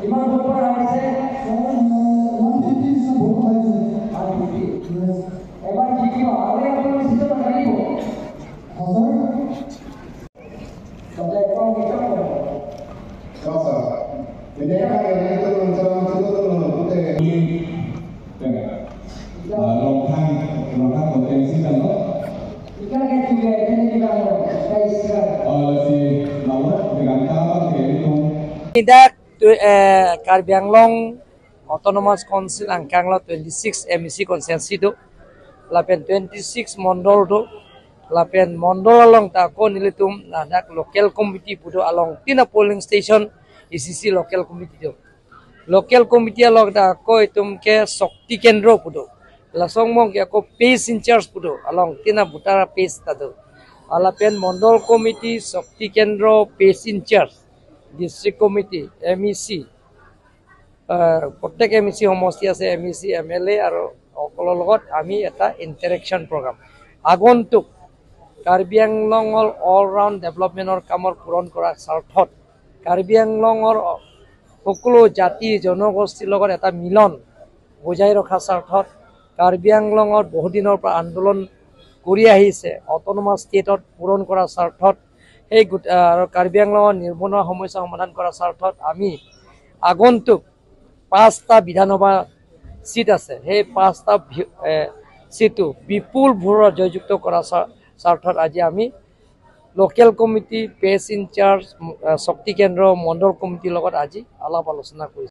কিমান ভোট পৰা আহিছে? 150 নিচিনা ভোট পাইছে। 150। এবাৰ জিকিব আৰু আপোনালোক চিট নাথাকিব। ছাৰ। তাতে কম কিতাপ। Nossa, ลองทั้งลองทั้งหัวใจซิกันเนาะ Karbi Anglong Autonomous Council angkang lo 26 MEC constituency do lapen 26 mondol do lapen mondol along ta ko nilitum nadak local committee pudo along tina polling station ECC local committee do local committee along ta ko itum ke Shakti Kendra pudo lasong mong ke ko pace in charge pudo along tina butara pace ta do alapen mondol committee, Shakti Kendra, pace in charge, district committee, MEC, প্ৰত্যেক MEC সমষ্টি আছে, MEC, MLA আৰু সকলৰ লগত আমি এটা interaction programme, আগন্তুক কাৰ্বি আংলঙৰ অল ৰাউণ্ড ডেভেলপমেণ্টৰ কামৰ পূৰণ কৰাৰ স্বাৰ্থত, কাৰ্বি আংলঙৰ সকলো জাতি জনগোষ্ঠীৰ লগত এটা মিলন বজাই ৰখাৰ স্বাৰ্থত, কাৰ্বি আংলঙত বহুদিনৰ পৰা আন্দোলন কৰি আহিছে অট'নমাছ ষ্টেটত পূৰণ কৰাৰ স্বাৰ্থত, সেই আৰু কাৰ্বি আংলঙৰ নিবনুৱা সমস্যা সমাধান কৰাৰ স্বাৰ্থত আমি আগন্তুক 5টা বিধানসভা চিট আছে, সেই 5টা চিটো বিপুল ভোটত জয়যুক্ত কৰাৰ স্বাৰ্থত আজি আমি local committee, pace in-charge, Shakti Kendra, Mandal কমিটিৰ লগত আজি আলাপ আলোচনা কৰিছোঁ।